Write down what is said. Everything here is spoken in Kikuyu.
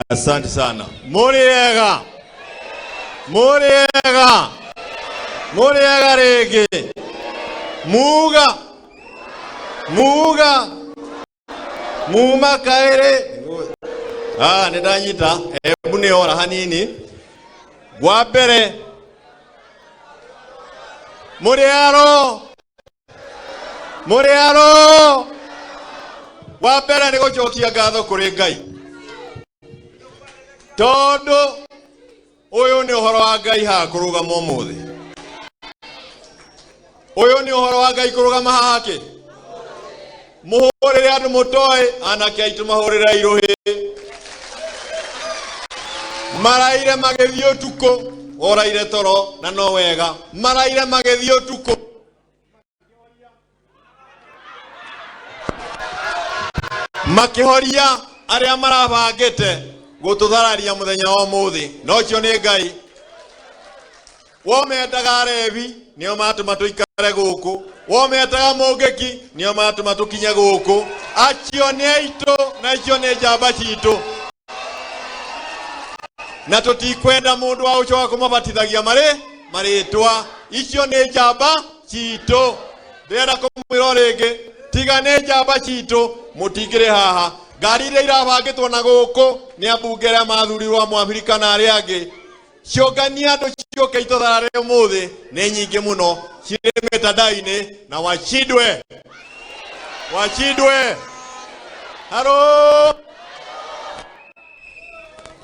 Asante sana. Mũrĩega, mũrĩega, mũrĩega rĩngĩ. Muga, muga, muma kaĩrĩ. Ah, nĩ ndanyita. Ebu nĩ ora hanini. Wa mbere, mũrĩ aro, mũrĩ aro. Wa mbere nĩ gũcokia ngatho kũrĩ Ngai tondũ ũyũ nĩ ũhoro wa Ngai haha kũrũgama ũmũthĩ. Ũyũ nĩ ũhoro wa Ngai kũrũgama haha kĩ mũhũrĩre andũ mũtoĩ anake aitũ mahũrĩre irũhĩ maraire magĩthiĩ ũtukũ oraire toro na no wega maraire magĩthiĩ ũtukũ. Makĩhoria arĩa marabangĩte gũtũthararia mũthenya wa ũmũthĩ, no ũcio nĩ Ngai. Wometaga arebi nĩo matũma tũikare gũkũ, wometaga mũngĩki nĩo matũma tũkinye gũkũ. Acio nĩ aitũ na icio nĩ njamba citũ, na tũtikwenda mũndũ wa gũcoka kũmabatithagia marĩ marĩtwa. Icio nĩ njamba citũ. Ndĩrenda kũmwĩra o rĩngĩ, tiga nĩ njamba citũ mũtingĩrĩ haha. Ngari iria irabangĩtwo na gũkũ nĩ ambunge arĩa mathurirwo a Mũabirika na arĩa angĩ, ciũngania andũ ciũke itũtharare ũmũthĩ nĩ nyingĩ mũno, cirĩ mĩtandao-inĩ na wachindwe, wachindwe. Haro.